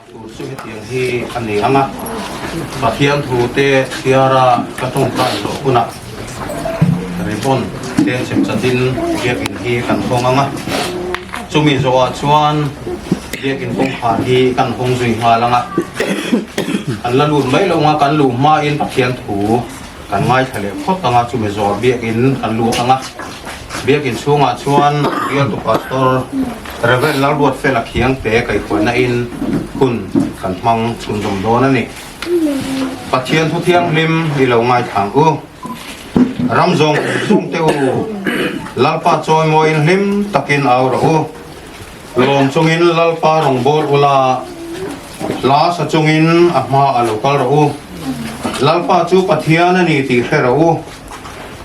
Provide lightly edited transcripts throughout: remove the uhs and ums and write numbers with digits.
Tur chu hetiang hi a ni ang a, Pathian thu te chhiara ka tawngtai zawh hunah ribbon tlem chep chatin biakinn hi kan hawng ang a, chumi zawhah chuan biakinn kawngkhar hi kan hawng zui nghal ang a, kan la lut mai lo ang a, kan luh hmain Pathian thu kan ngaithla leh phawt ang a, chumi zawhah biakinn kan lut ang a. Biakinn chhungah chuan bialtu Pastor Rev. Lalruatfela Khiangte kaihhuaina in hun kan hmang chhunzawm dawn a ni. Pathian thu thianghlim i lo ngaithlang u. Ram zawng zawng te u, Lalpa chawimawiin hlim takin au rawh u. Lawm chungin Lalpa rawngbâwl ula, hla sa chungin a hma a lo kal rawh u. Lalpa chu Pathian a ni tih hre rawh u.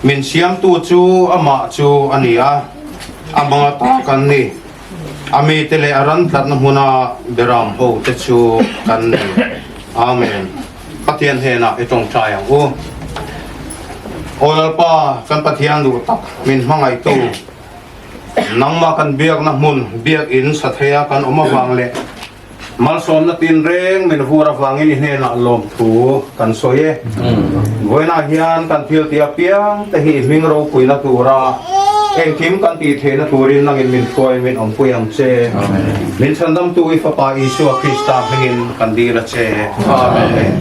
Min siamtu chu amah chu a ni a, a hmanga tak an ni. A mite leh a ran tlatna hmuna beram ho te chu kan ni. Amen. Pathian hnenah i tawngtai ang u. Aw Lalpa, kan Pathian duh tak min hmangaihtu, nangmah kan biakna hmun biakinn sa theia kan awm avang leh Malsawmna tinreng min vur avangin i hnenah lawmthu kan sawi e. Vawiinah hian kan thil tih apiang te hi i hming ropuina tura engkim kan tih theihna turin nangin min hruai min awmpui ang che. Min chhandamtu i Fapa Isua Krista hmingin kan dil a che. Amen.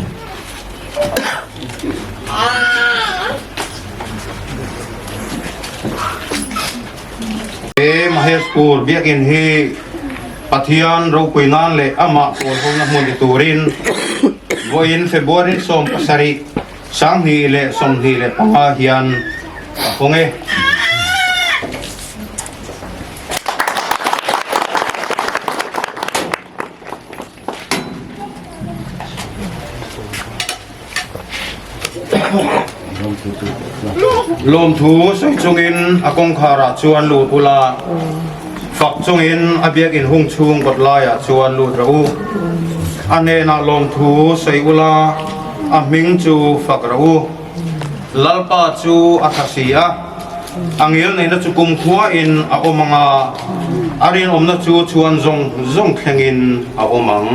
He Maheshpur biakinn hi Pathian ropui nan leh amah pawl hona hmun ni turin vawiin February 17, 2025 hian a hawng e. Lawmthu sawi chungin a kawngkharah chuan lut ula, fak chungin a biakinn hung chhung kawt laiah chuan lut rawh u. A hnenah lawmthu sawi ula, a hming chu fak rawh u. Lalpa chu a tha si a, a ngilneihna chu kumkhuain a awm ang a, a rinawmna chu chhuan zawng zawng thlengin a awm ang.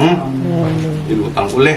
I lut ang u le.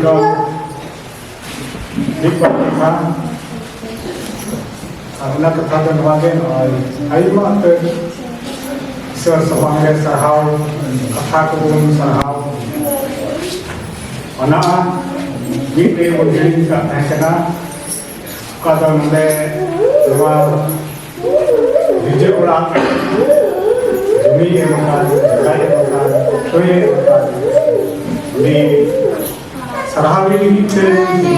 Mizoram Big Party kha ᱟᱨ ᱚᱱᱟ ᱠᱟᱛᱷᱟ ᱫᱚ ᱱᱚᱣᱟ ᱜᱮ ᱱᱚᱜᱼᱚᱭ ᱟᱭᱢᱟ ᱩᱛᱟᱹᱨ ᱤᱥᱥᱚᱨ ᱥᱟᱢᱟᱝ ᱨᱮ ᱥᱟᱨᱦᱟᱣ ᱠᱟᱛᱷᱟ ᱠᱚᱵᱚᱱ ᱥᱟᱨᱦᱟᱣ ᱚᱱᱟ ᱢᱤᱫ ᱨᱮ ᱵᱚᱱ ᱦᱤᱲᱤᱧ ᱠᱟᱜ ᱛᱟᱦᱮᱸ ᱠᱟᱱᱟ ᱚᱠᱟ ᱫᱚ ᱱᱚᱰᱮ ᱱᱚᱣᱟ ᱜᱤᱨᱡᱟᱹ ᱚᱲᱟᱜ ᱡᱩᱢᱤ ᱮᱢ ᱟᱠᱟᱫ ᱡᱟᱭᱜᱟᱭ ᱮᱢ ᱟᱠᱟᱫ ᱴᱷᱟᱹᱭ ᱮᱢ ᱟᱠᱟᱫ ᱩᱱᱤ ᱥᱟᱨᱦᱟᱣ ᱞᱟᱹᱜᱤᱫ ᱛᱮ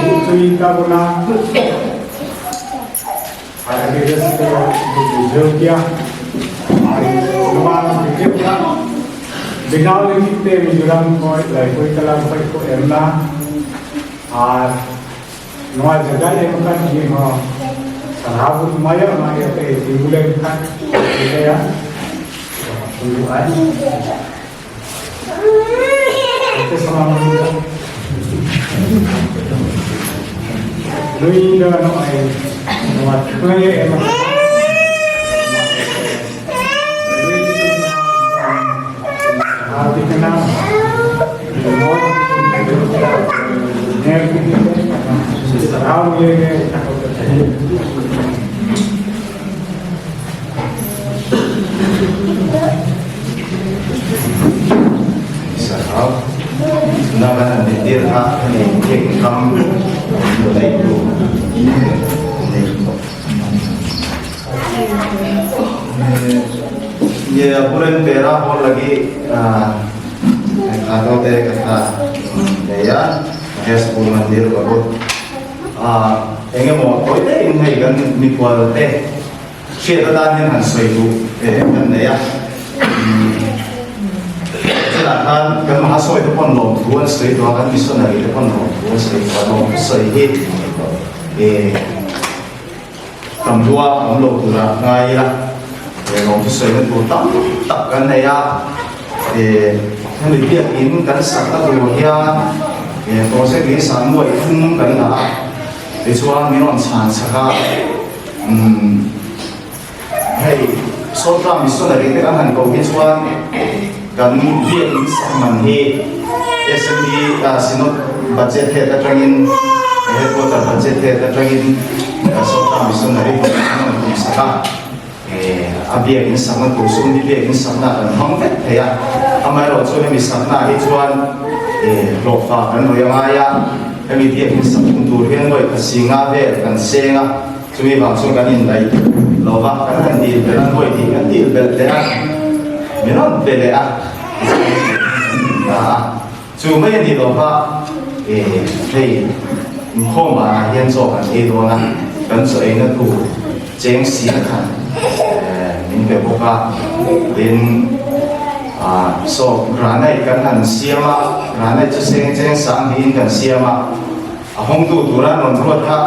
ᱦᱚᱪᱚᱭ ᱛᱟᱵᱚᱱᱟ ᱟᱨ ᱟᱹᱰᱤ ᱨᱟᱹᱥᱠᱟᱹ ᱵᱩᱡᱷᱟᱹᱣ ᱜᱮᱭᱟ ᱟᱨ ᱱᱚᱣᱟ ᱜᱤᱨᱡᱟᱹ ᱚᱲᱟᱜ ᱵᱮᱱᱟᱣ ᱞᱟᱹᱜᱤᱫ ᱛᱮ ᱢᱤᱡᱳᱨᱟᱢ ᱠᱷᱚᱱ ᱞᱟᱭᱠᱚᱭ ᱛᱟᱞᱟ ᱠᱷᱚᱱ ᱠᱚ ᱮᱢ ᱞᱮᱱᱟ ᱟᱨ ᱱᱚᱣᱟ ᱡᱟᱭᱜᱟᱭ ᱮᱢ ᱟᱠᱟᱫ ᱩᱱᱤ ᱦᱚᱸ ᱥᱟᱨᱦᱟᱣ ᱵᱚᱱ ᱮᱢᱟᱭᱟ ᱚᱱᱟ ᱤᱭᱟᱹᱛᱮ ᱛᱤᱸᱜᱩ ᱞᱮᱱᱠᱷᱟᱱ ᱞᱟᱹᱭᱟ ᱦᱩᱭᱩᱜᱼᱟᱭ ᱱᱩᱭ ᱫᱚ ᱱᱚᱜᱼᱚᱭ ᱱᱚᱣᱟ ᱴᱷᱟᱹᱭ ᱮᱢ ᱟᱠᱟᱫ ᱥᱟᱨᱦᱟᱣ ᱠᱟᱱᱟ ᱧᱮᱞ ᱥᱟᱨᱦᱟᱣ ᱱᱤᱭᱮ Sarhau na kan han tir kha hei cake kam nei tu nei ye apuren pera hol lagi khato te katha neya he school mandir babut engemaw tawite in hei kan mikhual te Hriat atan hian han sawi duh kan nei a. Chutah khan kan mahasawi te pawn lawmthu an sawi tawh a, kan missionary te pawn lawmthu an sawi tawh a, lawmthu sawi hi tam lua awm lo tura ngai ila lawmthu sawina tur tam tak kan nei a. Hemi biakin kan sakna tur hian project hi Sanmuai thum kan la a. Tichuan min rawn chhan chak a, umm hei Sawtla missionary te kan han ko hi chuan kan biakin sak man hi SMB Synod budget head atangin headquarter budget head atangin Sawtla missionary ho an rawn tum sak a, a biakin sakna tur sum hi biakin sakna kan hmang vek thei a, amaherawhchu hemi sakna hi chuan hlawhfa kan rawi a ngai a. Hemi biakin sak thung tur hian nuai phasi nga vel kan seng a, chumi vang chuan kan indaih lo va, kan han dil belh a, nuai tih kan dil belh leh a, min rawn pe leh a, tichuan kan in ta a, chu mai a ni lo va, e hei inkhawm vanah hian chaw kan ei dawn a, kan chaw eina tur cheng si a khan min pe bawk a, tin. Saw granite kan han siam a, granite chu seng cheng sang niin kan siam a, a hawngtu tura rawn ruat kha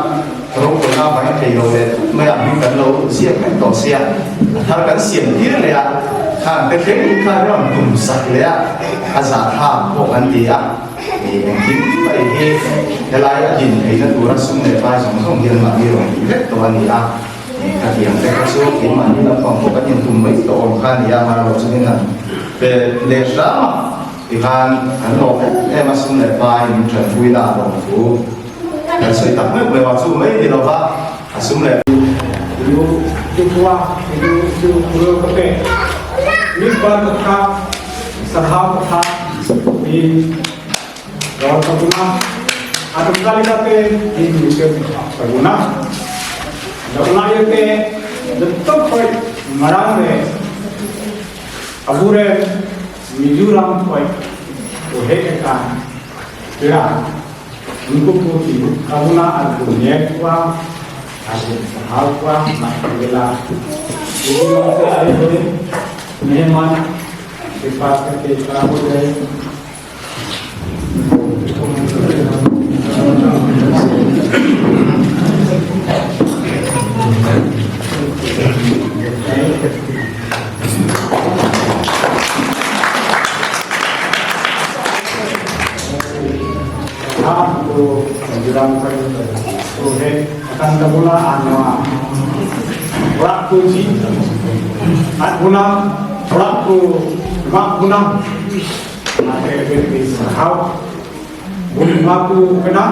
ropawlna avangin thei lo leh thut mai a, hming kan lo ziak vek tawh sia, a thar kan siam tir leh a, khan te thleng kha rawn tum sak leh a, a zah thlak pawh kan ti a, engkim mai hi helai a din theihna tura sum leh pai zawng zawng hian mahni rawn tih vek tawh a ni a. Khatiang te kha chu keimahni lampang pawh kan intum mai tawh awm kha a ni a, amaherawh chu min han pe leh hram a, tikhan kan lawm em em a, sum leh pai min tanpui na a lawm thu kan sawi tak meuh meuh a, chu mai ni lova a sum leh Lu chu khua, lu chu rul ka pek. Mipar ka thah, sarhau ka thah i Rol ka bun a. A tum kali ka te hi mission ka bun a. Lo ngai te joto khoi marang re abure Mizoram khoi ko he ka pera unku ko ti kabuna ar ko ne kwa ar ko sahal kwa ma bela से आए हुए मेहमान कृपा करके खड़ा हो जाए। Orak ko ji at guna orak ko mak guna. Vawi 5 Pu Upena.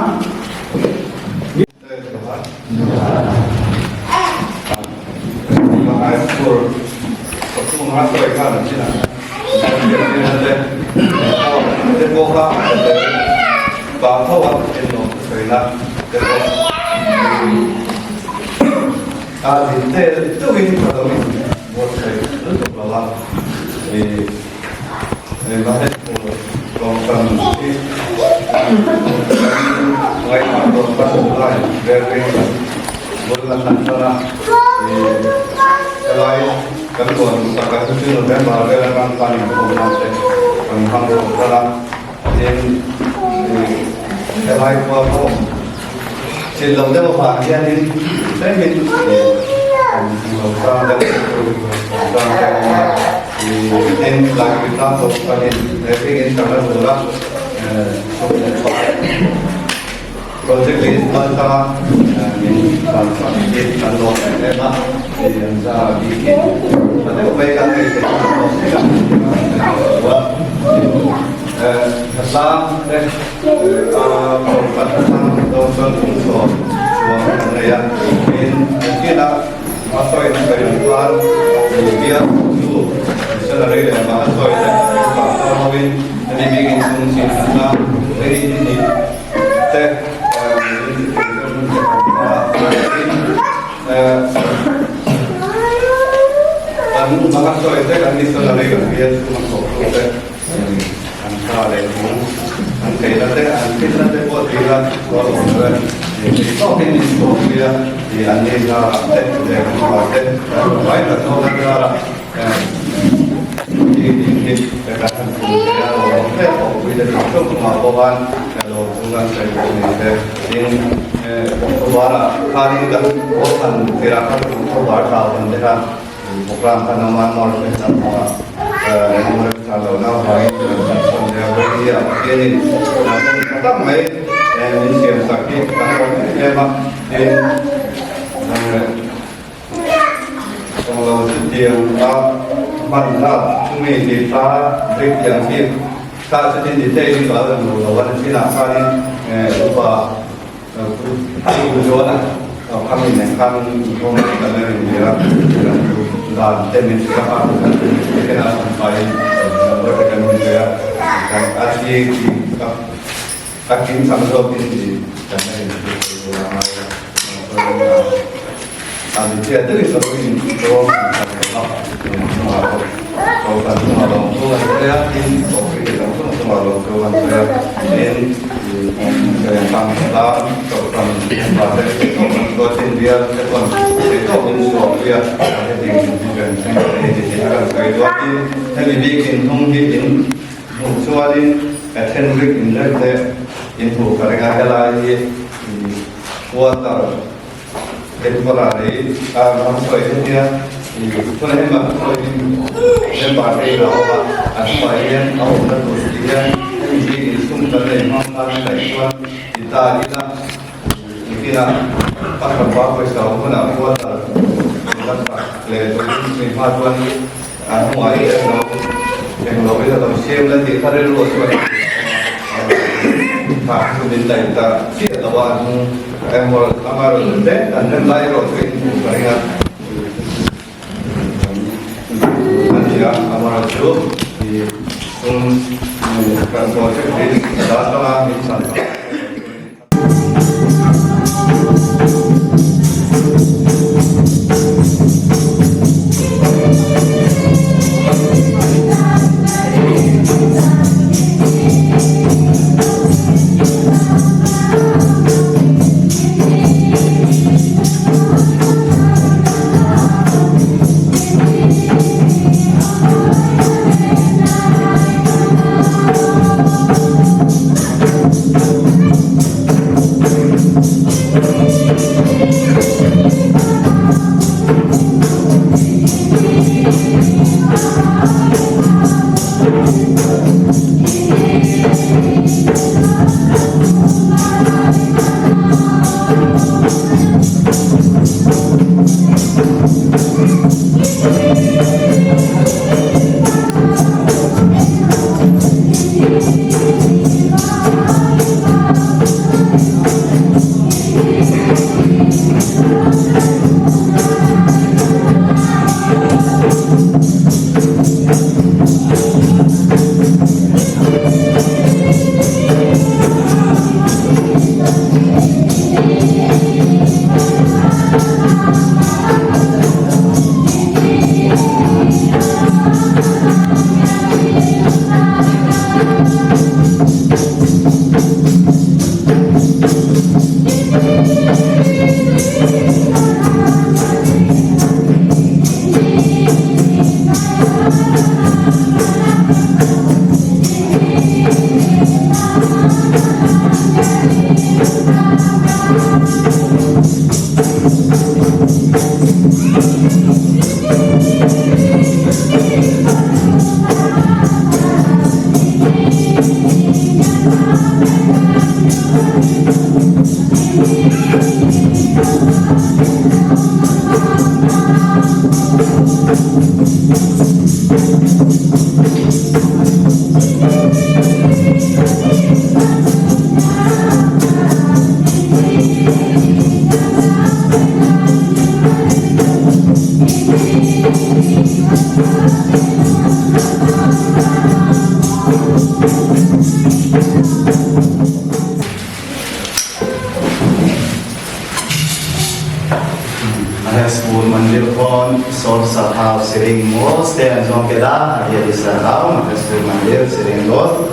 Maheshpur Mandir kon Sor Sarhau Siring Mos te an zong ke da ya di Sarhau Maheshpur Mandir Siring Lot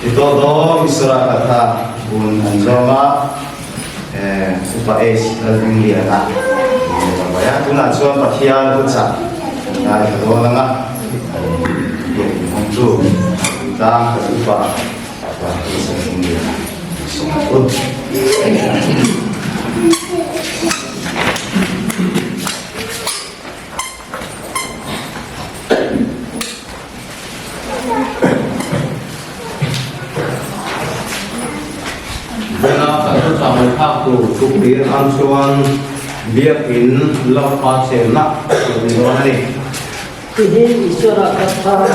ito do Isra katha bun an zoma upa H Lalhmingliana ya tunah chuan Pathian thuchah ngai ka dawn anga biak in hawng chu tlang kan upa Lalhmingliana sawm u. Vena kan thuchah ngaihthlak tur thupui atan chuan Biakin Lalpa chenna tur ni dawn a ni. Tihi Iswara katha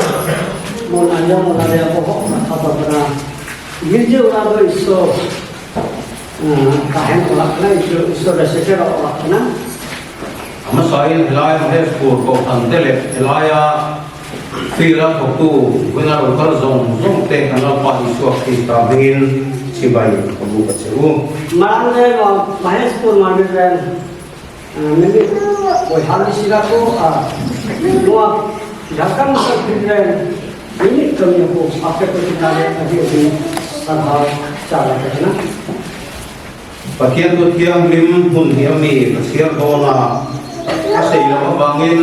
mon anjom ola re abo ho katha do kana girja ora do Iswar tahen ola kana Iswar re seter ola kana. A hmasain helai Maheshpur Kohhran te leh helaia field-a thawktu vawiina lo kal zawng zawng te kan Lalpa Isua Krista hmingin chibai ka bu ka che u. Marang le Maheshpur Mandir ren mimi boiha misira ko ar noa Jharkhand field ren mimi kami ko ape ko chitare adi adi sarhao chala kana. Pathian chu thianghlim hmun hi a mi ka chhiar dawn a, a sei loh avangin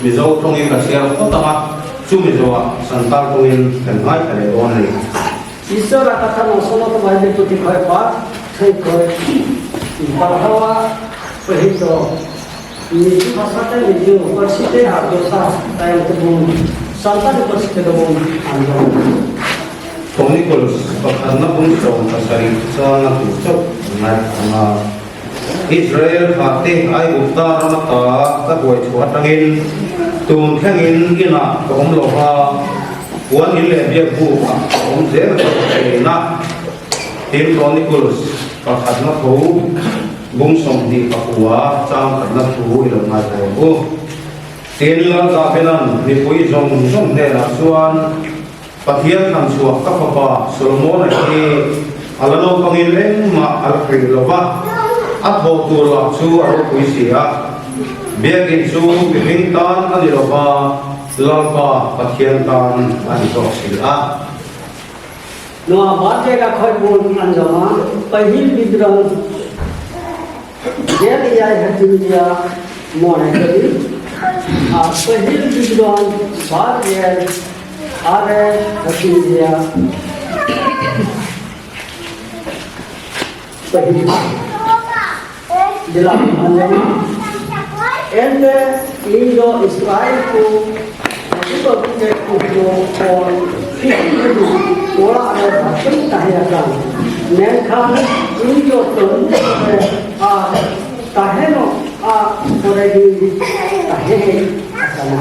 Mizo tawngin ka chhiar phawt ang a, chu Mizoah Santal tawngin kan ngaithla leh dawn a ni. Isara katha no sono to Bible puthi khoi pa thai khoi parhawa pahito Mizo bhasate Mizo parsite ar dosa tayom te bun Santali parsite do bun anjom. Chronicles pakhatna bung 17 chana tur chauh an ngai ang a. Israel thahte Aigupta ram ata ka huai chhuah atangin tun thlengin inah ka awm lo va, puan in leh biak bukah ka awm zel tawh thin a. Tin, Chronicles pakhatna tho bung 24 chang khatna thu i lo ngaithla ang u. Tin, Lalzahbelan mipui zawng zawng hnenah chuan, Pathian thlan chhuah ka fapa Solomona hi a la naupangin engmah a la hrih lo va, a thawh tur lah chu a ropui si a. Biakin chu mihring tan a ni lo va, Lalpa Pathian tan a ni zawk si a. Noa Bate ka khoi bun an zawm a, pahil bidrong gel iai hatin dia mone kali a pahil bidrong bar gel are hatin dia pahil dilam an zawm a ente indo Israel ku ᱢᱮᱱᱠᱷᱟᱱ ᱤᱧ ᱫᱚ ᱠᱟᱹᱢᱤ ᱨᱮ ᱟᱨ ᱛᱟᱦᱮᱱᱚᱜᱼᱟ ᱠᱚᱨᱮ ᱜᱤᱧ ᱛᱟᱦᱮᱸ ᱦᱮᱡ ᱟᱠᱟᱱᱟ᱾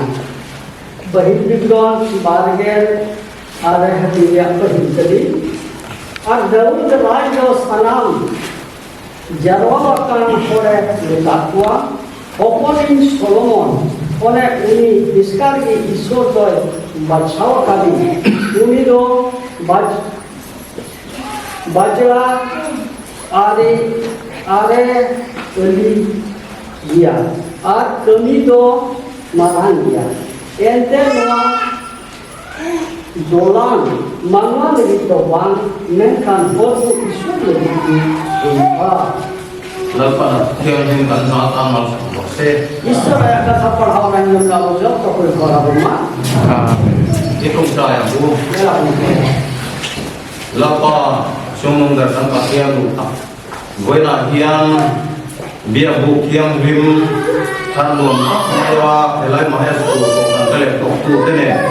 ᱯᱟᱹᱦᱤᱞ ᱵᱤᱵᱚᱨᱚᱱ 29 ᱦᱟᱹᱴᱤᱧ ᱨᱮᱭᱟᱜ ᱯᱟᱹᱦᱤᱞ ᱠᱟᱹᱢᱤ ᱟᱨ ᱫᱟᱹᱣᱩᱫ ᱨᱟᱡᱽ ᱫᱚ ᱥᱟᱱᱟᱢ ᱡᱟᱨᱣᱟ ᱟᱠᱟᱱ ᱦᱚᱲᱮ ᱢᱮᱛᱟᱫ ᱠᱚᱣᱟ, ᱦᱚᱯᱚᱱᱤᱧ ᱥᱚᱞᱚᱢᱚᱱ, ᱚᱱᱮ ᱩᱱᱤ ᱤᱥᱠᱟᱨ ᱜᱮ ᱤᱥᱥᱚᱨ ᱫᱚᱭ ᱵᱟᱪᱷᱟᱣ ᱟᱠᱟᱫᱮ, ᱩᱱᱤ ᱫᱚ ᱵᱟᱪᱲᱟ ᱟᱨᱮ ᱟᱨᱮ ᱟᱹᱞᱤ ᱜᱮᱭᱟ ᱟᱨ ᱠᱟᱹᱢᱤ ᱫᱚ ᱢᱟᱨᱟᱝ ᱜᱮᱭᱟ᱾ ᱮᱱᱛᱮ ᱱᱚᱣᱟ ᱫᱚᱞᱟᱱ ᱢᱟᱱᱣᱟ ᱞᱟᱹᱜᱤᱫ ᱫᱚ ᱵᱟᱝ, ᱢᱮᱱᱠᱷᱟᱱ ᱦᱚᱲ ᱠᱚ ᱤᱥᱥᱚᱨ ᱞᱟᱹᱜᱤᱫ ᱜᱮ ᱦᱩᱭᱩᱜᱼᱟ᱾ Lalpa Thianghlim kan zat a mal chhawm rawh se. Iswar aya katha parhao ranjom la bo jok to koi khora bo ma. I tawngtai ang u. Lalpa Chungnung ber kan Pathian duh tak vawiinah hian Biakbuk Thianghlim thar nuam tak maia helai Mahesh tur kohhran te leh tawktute nen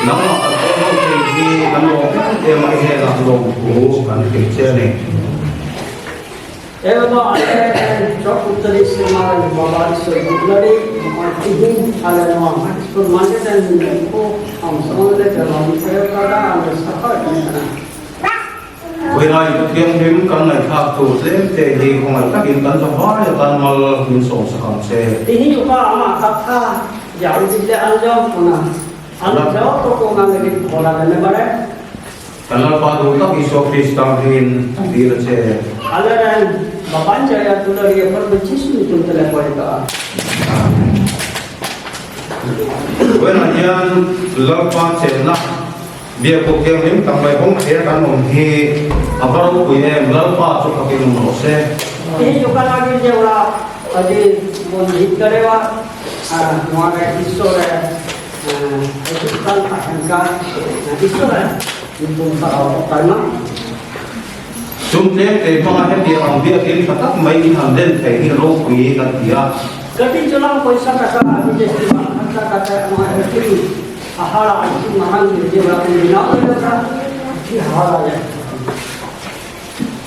nangmah kan awm ho thei hi kan lawm em em a, i hnenah lawmthu kan hrilh che a ni. Vawirai Pathianhlim kan ngaihthlak tur tlem te hi khawngaih takin kan zavai atan mal min sawm sak ang che. Kan Lalpa duh tak Isua Krista hmingin kan dil a che. Vawiinah hian Lalpa chenna Biakbuk Thianghlim tak mai hawng thei a kan awm hi a va ropui em, Lalpa chu fakin awm rawh se. Sum tlem te hmanga hetiang ang biakin tha tak mai in han den thei hi ropui kan ti a.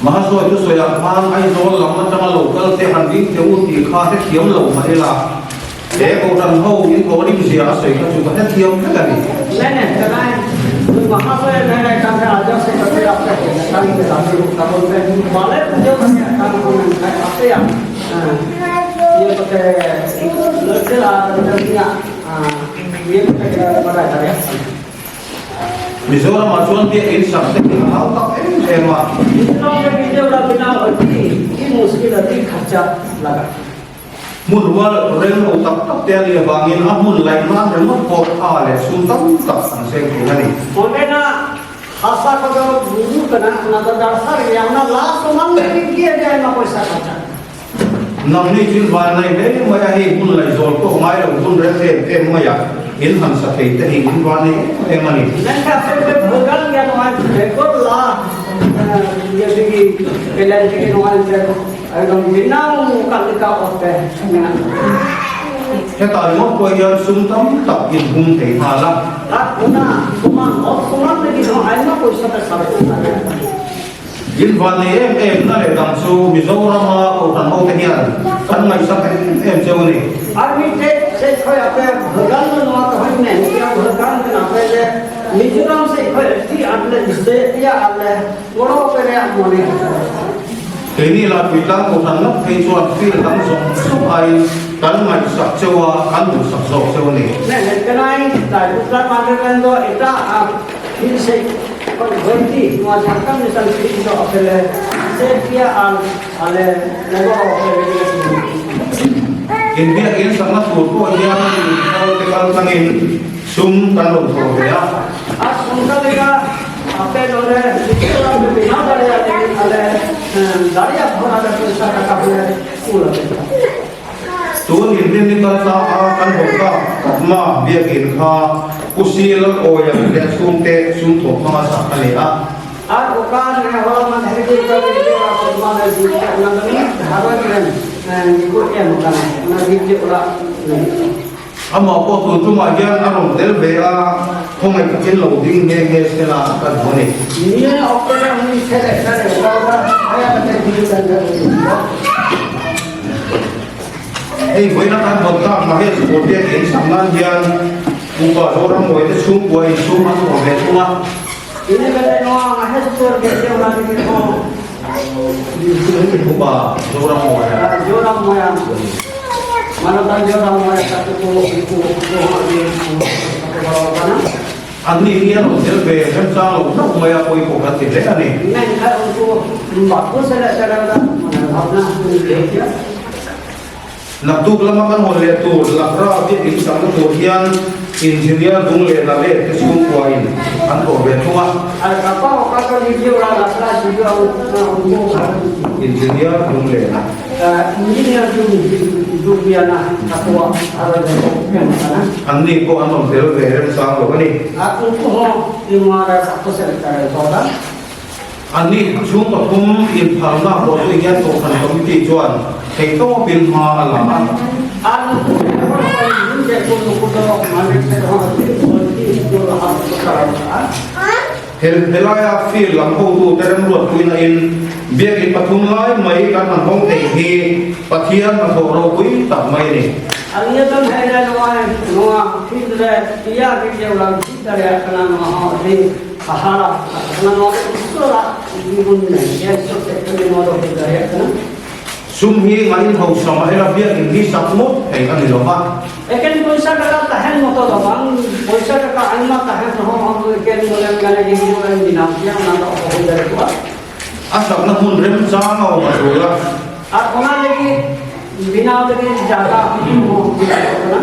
Mahasawi thusawiah khan Aizawl lam atanga lo kal te han ding teh u tih kha hrethiam lo mah ila, he Kohhran ho in thawhrim zia a sawi kha chu ka hrethiam vek a ni. Mizoramah chuan biakinn sak te hi a hau tak em em a. Hmun rual rel lo tak tak te a nih avangin a hmun laih nan ringawt pawh tha leh sum tam tak an seng thei a ni. Nangni chu van nei hle mai a, hei hun laihzawl pawh ngai lo hun rem em em mai a, in han sa thei te hi in van nei em em a ni. Hetah ringawt pawh hian sum tam tak in hum thei nghal a. In van nei em em na leh dang chu Mizorama Kohhran hote hian kan ngaihsak em em cheu a ni. Army te se khoi a pe bhagan na nuwa ka hoi men tia bhagan ka na pe le Mizoram se khoi ti an le se tia an le ngoro pe le mo ne. Keini la Tuitlang Kohhran ngat phei chuan field dang zawng zawng aiin kan ngaihsak cheu a, kan duhsak zawk cheu a ni. Ne ne kenai tlai Tuitlang market len do eta a thil se Inbiak in sakna tur pawh hian thar te kal tlangin sum kan rawn thawh ve a. Tun inrinni kal tla a kan haw tak Padma biakin kha Pu Si Lalawiah leh a chhungte sum thawh hmanga sak a ni a. Amah pawh tun tumah hian a rawn tel ve a, khawngaih takin lo ding nghe nghe sela ka duh a ni. Hei vawiina kan hawn tak Mahesh Bawlbiak in sak nan hian Upa Zoramawii te chhungkua in sum an thawh ve thung a. Upa Zoramawia. An ni hi a rawn tel ve remchang lo hlauh mai a, pawimawh kan ti hle a ni. Naktuk lama kan hawn leh tur Lakra biakin sakna tur hian Engineer dung leh la let te chhungkuain an thawh ve thung a. Engineer dung leh la. An ni pawh an rawn tel ve remchang lo a ni. An ni chhung pathum inphalna pawh chu hian Kohhran Committee chuan theihtawpin hma a la a. Helaia field lam hotute remruatpuina in. Biakin pathum lai mai kan han hawng thei hi Pathian hnathawh ropui tak mai a ni. Sum hi ngahin hausa mah ila biakin hi sak ngawt thei a ni lo va. Eken poisa taka tahen moto do bang poisa taka aima tahen ho ho eken molen gane gi molen binaw kia ona do ho hoi dare koa. A sakna hmun remchang a awm a tul a. Ar ona legi binaw legi jaga ho binaw kona.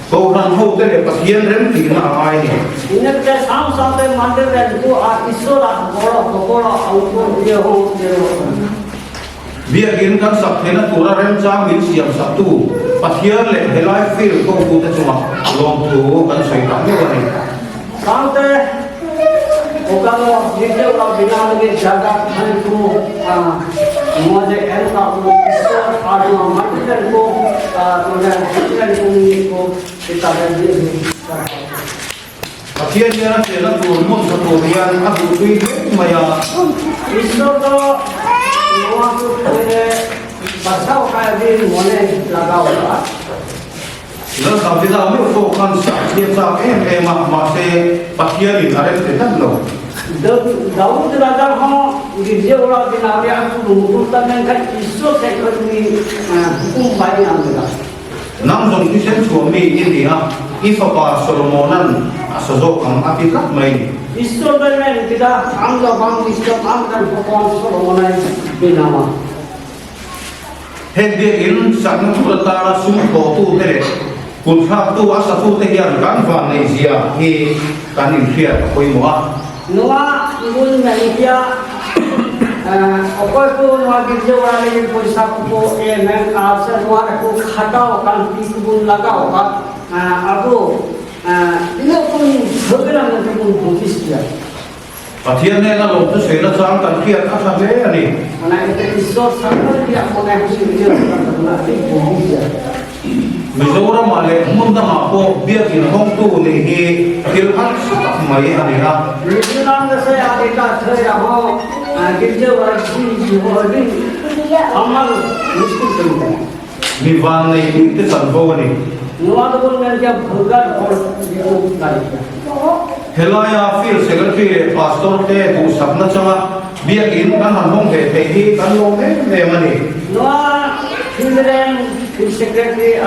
Kohhran ho te leh Pathian rem tihna a ngai ni. Inep te sang sang te mandir ren ku a isora goro goro angkur ye ho ye ho. Biakin kan sak theihna tura remchang min siam saktu Pathian leh helai field kawngtute chungah lawmthu kan sawi tak meuh a ni. Sangte, Okalo, Niteu lo binalagi jaga thantu moje enka u isor aduma mandiran ko tunan hiran kumi ko kita ni Pathian hian a chenna tur hmun tha tur hian a duhtui hle mai a. Isor do noa ku thawile bachao kai din mone lagao la. Lal Davida meuh pawh khan sak hi a chak em em a, mahse Pathianin a rem ti tlat lo. Daud raja ho Gizia ura binaw ria ku lungtur ta mengkhan Isor se khoi ni hukum bai nam la. Nang zawng thisen chhuah mi i ni a, i fapa Solomona'n a sa zawk ang a ti tlat mai ni. Isor ber men tida am lo bang Isor am kan hokon Solomonai binawa. Heng biakin sakna tur atana sum thawhtute leh kutthlaktu a satute hian kan vanneihzia hi kan inhriat a pawimawh a. Noa ngun Namibia Okoi ku noa Girjewa legi poisa ku ko e men a se noa re ku khatao kan pi ku bun lagao ka abu ino kun bhagna men te kun bhukis kia. Pathian nena lawmthu sawi nachang kan hriat a tha hle a ni. Mizoramah leh hmun dangah pawh biakin hawngtu nih hi thil harsa tak mai a ni a. Mi vannei bik te chanvo a ni. Helaia Field Secretary leh Pastor te duhsakna changa Biakin kan han hawng ve theih hi kan lawm em em a ni. Noa Field Field Secretary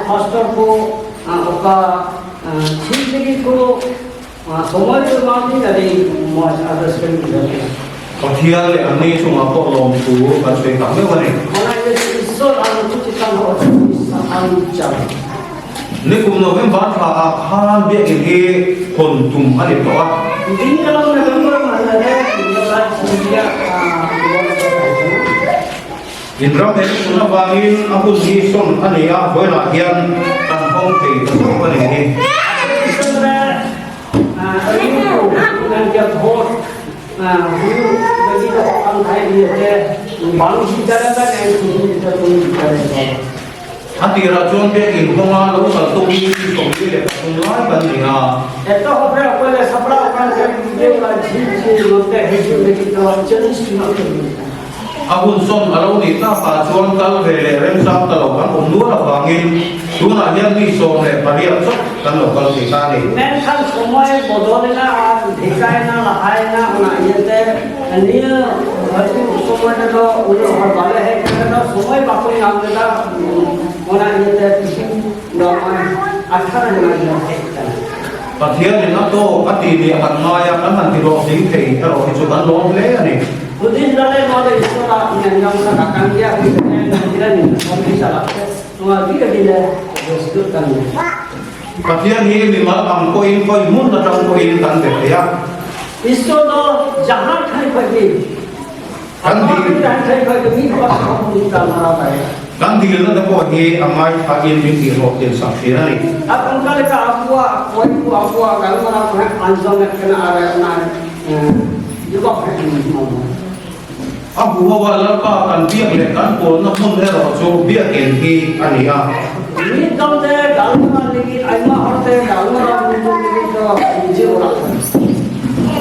Pastor ku oka Thiltigi ku Pathian leh anni chungah pawh lawmthu kan sawi tak meuh a ni. Nikum November thla ah khan biakinn hi hawn tum a ni tawh a. Inram he tun avangin a hun hi sawn a ni a, vawiinah hian kan hawng thei ta zawk a ni hi. A tirah chuan biakin kawnga lo kal tum hi 43 lai kan ni a. A hun sawn a lo nih takah chuan kal ve leh remchang ta lo kan awm nual avangin tunah hian mi 18 chauh kan lo kal thei ta a ni. Menkhan somai bodolina dhikaina lahaina ona iyate nia haitu somai te do uno hor bale he te do somai bako nyam leda ona iyate kichu do 18 jona jona hek kana. Pathianin a tawk a ti nih a kan ngai a, kan han ti hlawhtling thei erawh hi chu kan lawm hle a ni. Pathian hi mimal ang pawhin khawi hmun atang pawhin kan be thei a. Kan dil Kan dilna te pawh hi a ngaithlain min tihhlawhtlin sak thin a ni. A huho a Lalpa kan biak leh kan pawlna hmun erawh chu biakin hi a ni a.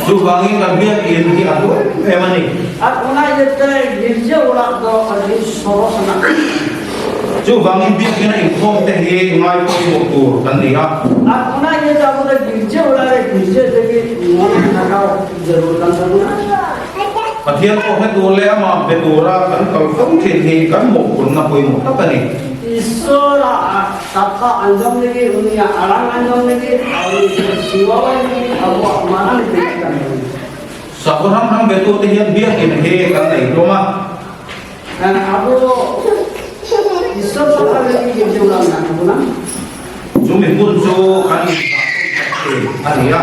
Chuvangin kan biakinn hi a hlu em em a ni. Chuvangin biakinn a inkhawm te hi ngai pawimawh tur kan ni a. Pathian pawh hre tur leh amah be tura kan kal fo thin hi kan mawhphurhna pawimawh tak a ni. Sakhaw hrang hrang betute hian biakinn hi kan nei hlawm a. Chumi hmun chu kan inzah tawn tak thin a ni a.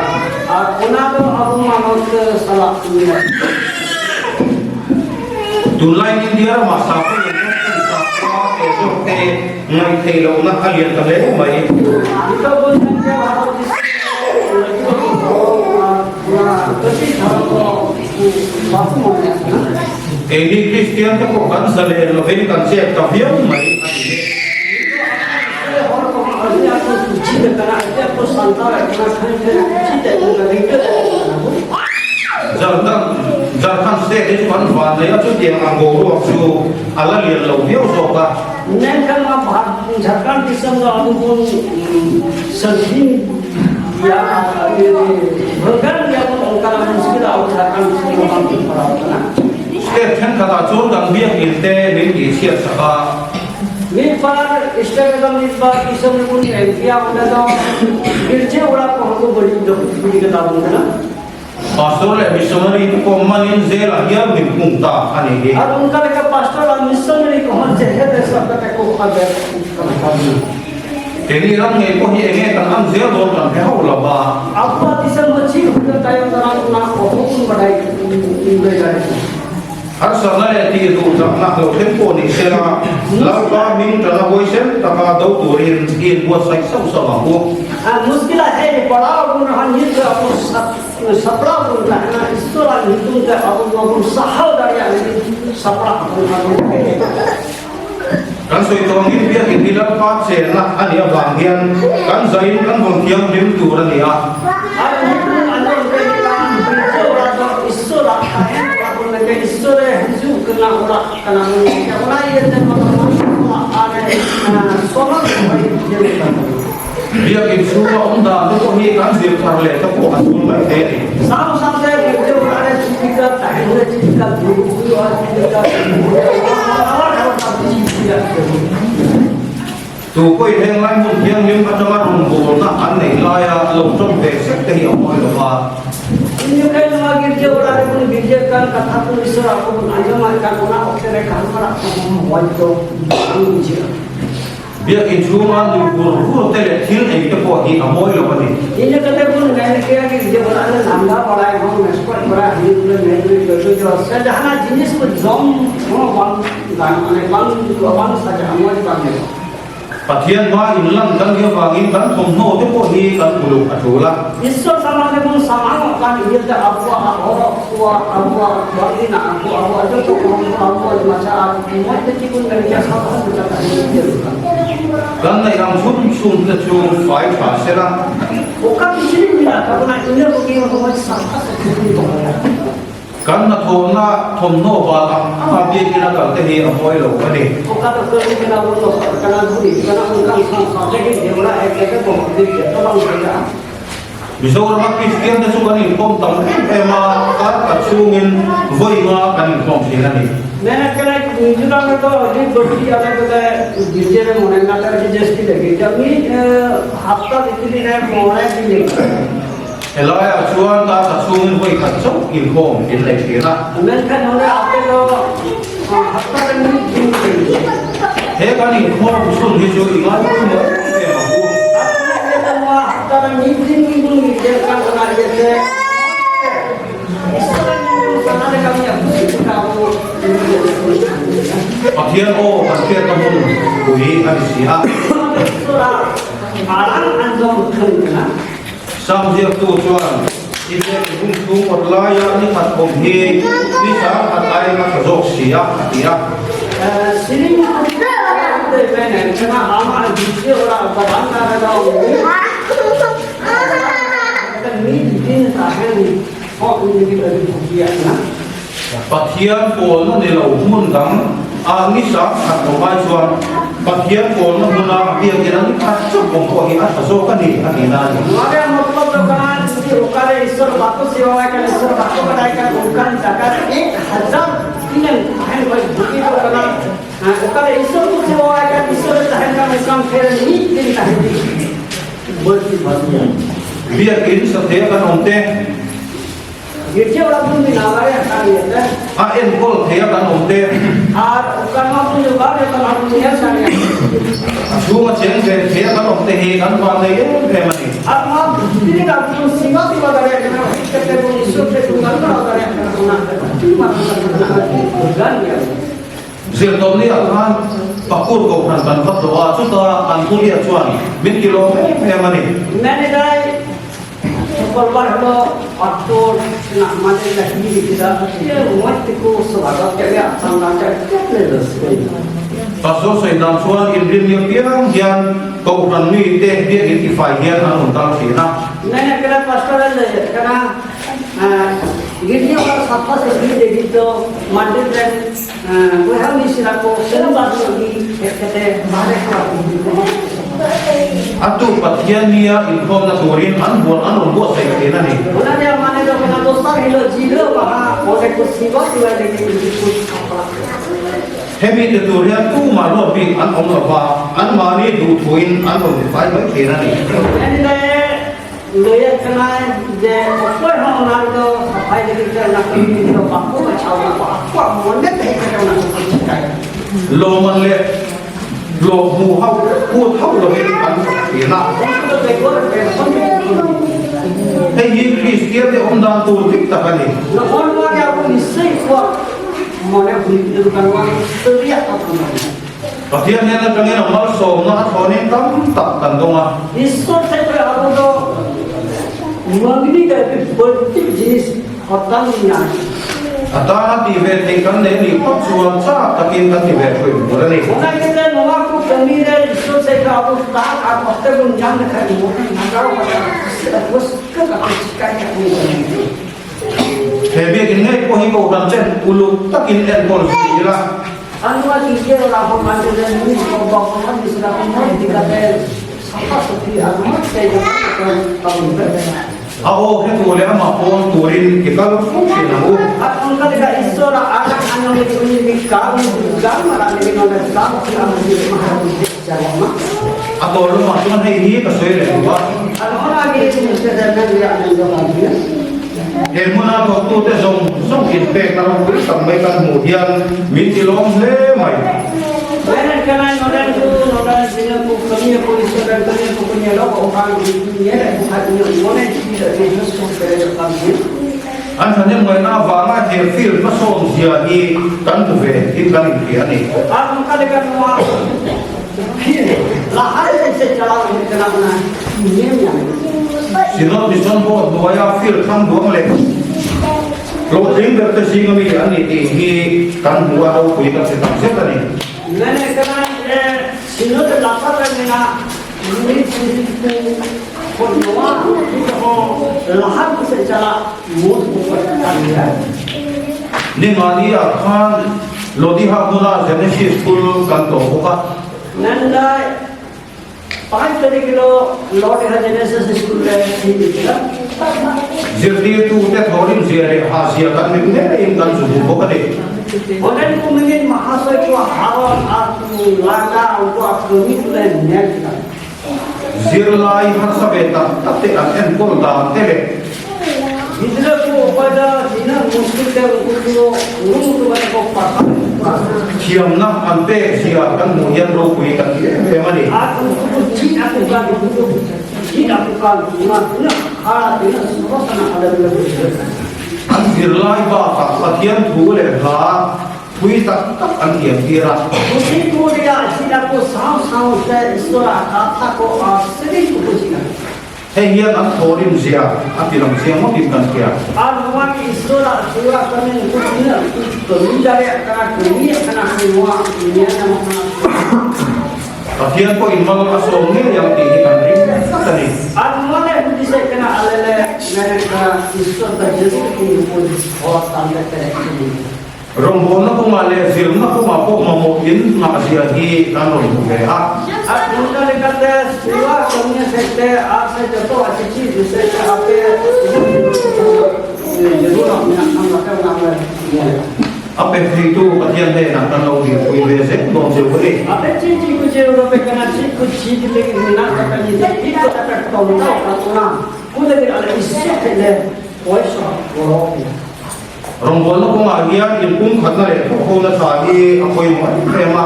Tunlaiin India ramah sakhaw lian zawk ten sakhua te zawk te ngaihtheih lohna a lian ta hle mai. Keini Kristian te pawh kan zalen lovin kan chet ta viau mai a ni e. Jharkhand state hi chu kan van nei a, chutiang ang boruak chu a la lian lo viau zawk a. State thenkhatah chuan kan biakinn te min tihchhiat sak a. Pastor leh missionary te pawh manin zelah hian min hung ta a ni hi. Keini ram ngei pawh hi enge kan ang zel dawn kan hre hauh lo va. Harsatna leh tih duh chakna lo thleng pawh ni sela, Lalpa hming tana huaisen taka do turin i inbuatsaih sauh sauh ang u. Kan sawi tawh angin biakin hi Lalpa chenna a nih avang hian kan zain kan vawn thianghlim tur a ni a. Biakin chhunga awm dan te pawh hi kan zir thar leh te pawh a tul mai thei a ni. Tu pawhin heng lai hmun thianghlim atanga rawngbawlna an neih laia lo tawng ve sek te hi a mawi lo va. Biakin chhunga nui vur vur te leh thil ei te pawh hi a mawi lo a ni. Pathian hma inlan kan nih avangin kan thawmhnaw te pawh hi kan uluk a tul a. Kan neih ang chhun chhun te chu fai tha sela. Kan hnathawhna thawmhnaw bal ang anga biakina kal te hi a mawi lo a ni. Mizorama Kristian te chu kan inkhawm tam em em a, kar khat chhungin vawi nga kan inkhawm thin a ni. Helaiah chuan darkhat chhungin vawi khat chauh inkhawm in nei thin a. He kan inkhawm chhun hi chu i ngai pawimawh em em ang u. Pathian aw kan hriatna hmun pui a ni si a. Sam ziaktu chuan, I biak i hung chhung awt laia ni khat awm hi ni sang khat aiin a tha zawk si a, a ti a. Pathian pawlna ni lo hmun dang ah ni sang khat awm ai chuan Pathian pawlna hmuna biakin an khat chauh awm pawh hi a tha zawk a ni a ti na a ni. Biakin sathe kan awm te. A enkawl thei a kan awm te. A chhunga cheng ve thei a kan awm te hi kan van nei em em a ni. Zirtawpni ah khan Pakur Kohhran kan va tlawh a, chuta kan Pulia chuan min ti lawm em em a ni. Pastor sawi dan chuan inrinni apiang hian Kohhran mite biakin tifai hian an rawn kal thin a. A tu Pathian nia inkhawmna turin an huan an rawn buatsaih thin a ni. Hemi ti tur hian tumah ruat bik an awm lo va, anmahni duhthuin an rawn tifai mai thin a ni. Lawman leh hlawh hmu ho put ho lovin an thawk thin a. Hei hi Kristian te awm dan tur dik tak a ni. Pathian hian atangin a malsawmna a thlawnin tam tak kan dawng a. A tana tih ve theih kan nei nih phawt chuan chak takin kan ti ve thuai tur a ni. He biakin ngei pawh hi Kohhran chen uluk takin enkawl zui ila. A aw hre tur leh amah pawn turin i kal fo thin ang u. A tawn lamah chuan hei hi ka sawi leh duh a. He hmuna thawktute zawng zawng inpekna ropui tak mai kan hmuh hian min ti lawm hle mai. An thahnem ngaihna avanga he field hmasawn zia hi kan hmu ve in kan inhria a ni. Synod Mission Board hnuaia field thlang duang leh hlawhtling ber te zinga mi an ni tih hi kan hmu a, ropui kan hre tak zet a ni. Ningani ah khan Lodiha hmuna Genesis School kan tawh bawk a. Zirtirtute thawhrim zia leh ha zia kan mit ngeiin kan zu hmu bawk a ni. Zirlai harsa ve tak tak te an enkawl dan te leh. Thiamna an pek zia kan hmuh hian ropui kan ti em em a ni. An zirlai bakah Pathian thu leh hla Pui tak tak an thiam tir a. Hei hian an thawhrim zia a ti lang chiang ngawtin kan hria. Pathian pawhin mal a sawm ngei ang tih hi kan ring tlat a ni. Rawngbawlna kawngah leh zirna kawngah pawh mamawh in nghah zia hi kan rawn hmu ve a. A pe theitu Pathian hnenah kan lo dirpui ve zel dawn cheu a ni. Rawngbawlna kawngah hian inpumkhatna leh thawhhona tha hi a pawimawh em em a.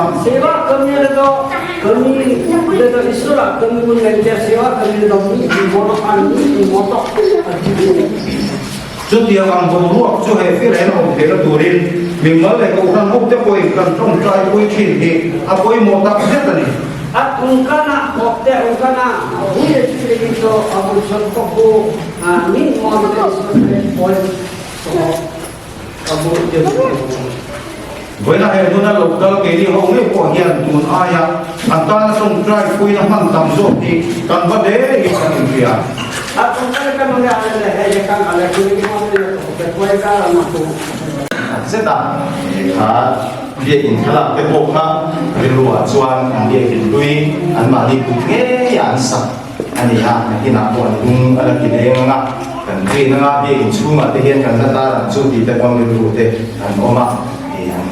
Chutiang ang boruak chu he firen awm theihna turin mimal leh kohhran hote pawhin kan tawngtai pui thin hi a pawimawh tak zet a ni. Vawiina he hmuna lo kal keini ho ngei pawh hian tun aia an tana tawngtai puina hman tam zawk hi kan va hle in kan inhria. Zeta kha biakin thlalak te pawh kha rilruah chuan an biakin hlui anmahni kut ngei a an sak a ni a, nakinah pawh an lung a la ti leng ang a, kan rin anga biakin chhungah te hian kan la tar ang chu tih te pawn rilru te an awm a, ih an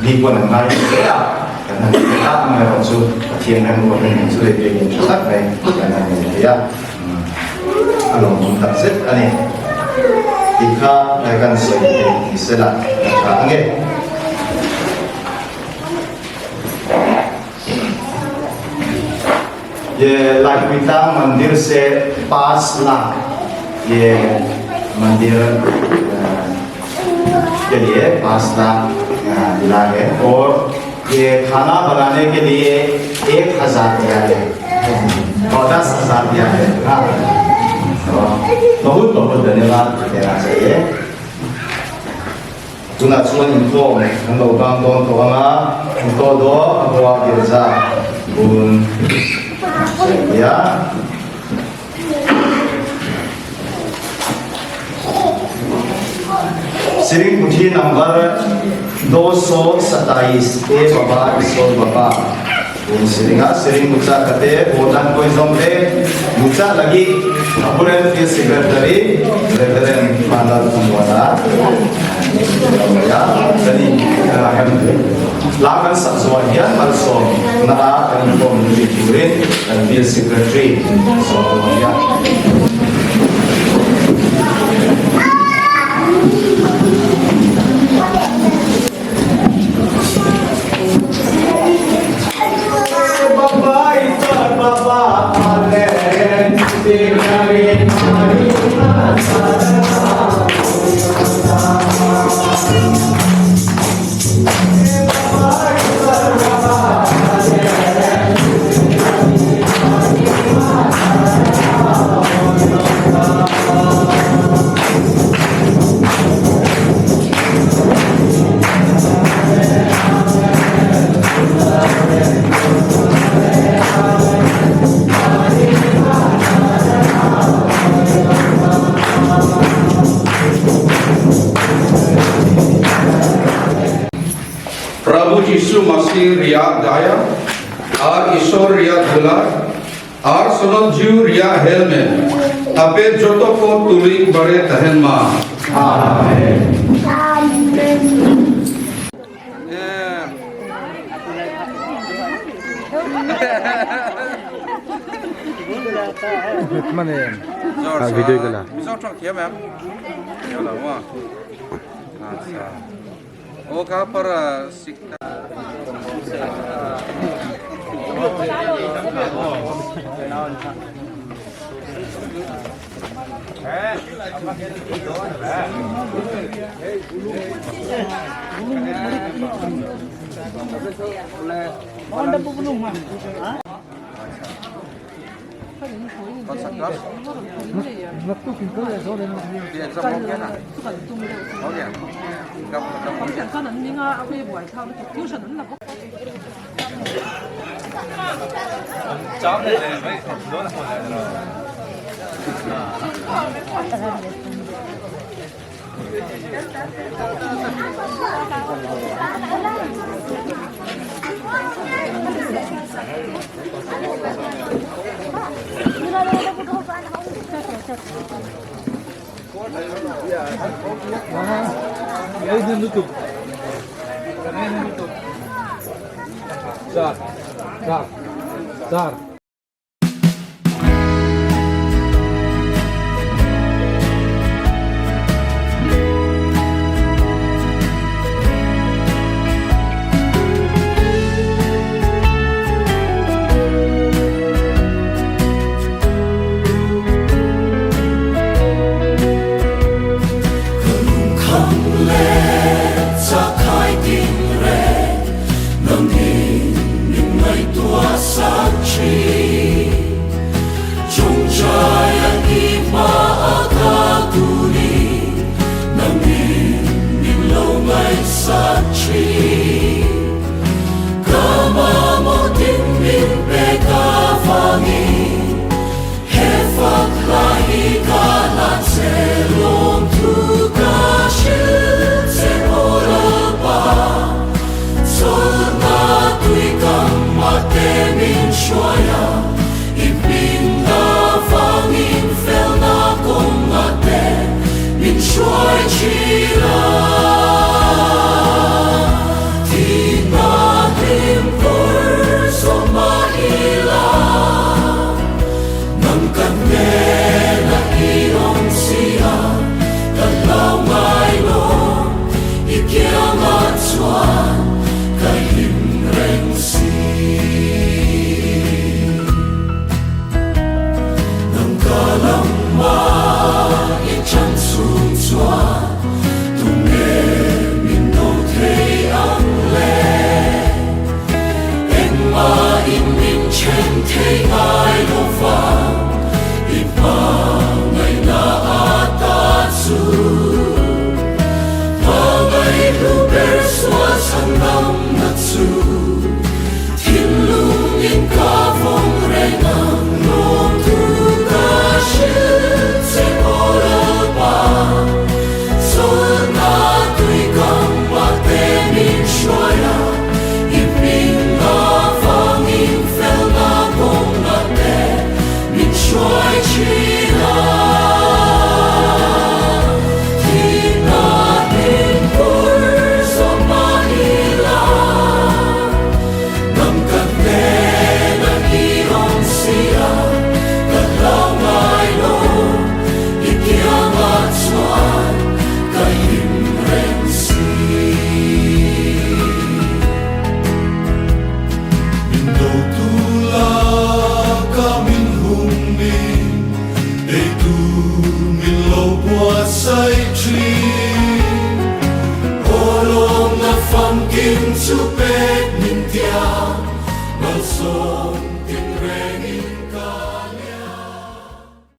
mi pawn an ngai hle a, kan han ti tak ang erawh chu Pathian remruat a nih chu leh biakin tha tak mai kan han nei thei a, a lawmawm tak zet a ni tih kha kan sawi thei ni sela a tha ange. ये लाइपिता मंदिर से 5 लाख ये मंदिर के लिए 5 लाख मिला है और ये खाना बनाने के लिए 1000 दिया है और 10,000 दिया है। हाँ, तो बहुत बहुत धन्यवाद देना चाहिए। Tunah chuan inkhawm kan lo bang dawn tawh ang a, todo a hua girja bun sawi a. Siring puthi number 227 E Baba Isol Baba bun siring a, siring mucha kate bodan koi zong te mucha lagi Apurel Field Secretary Reverend Manal Thamwana La kan sak zawh hian malsawm na a kan inkhawm lui turin kan Field Secretary sawm dawn nia. Prabhu Jisu Masih riak daya ar Isor riak dular ar sonot jiu riak helmet ape joto ko tuli bare tahen ma. Amen.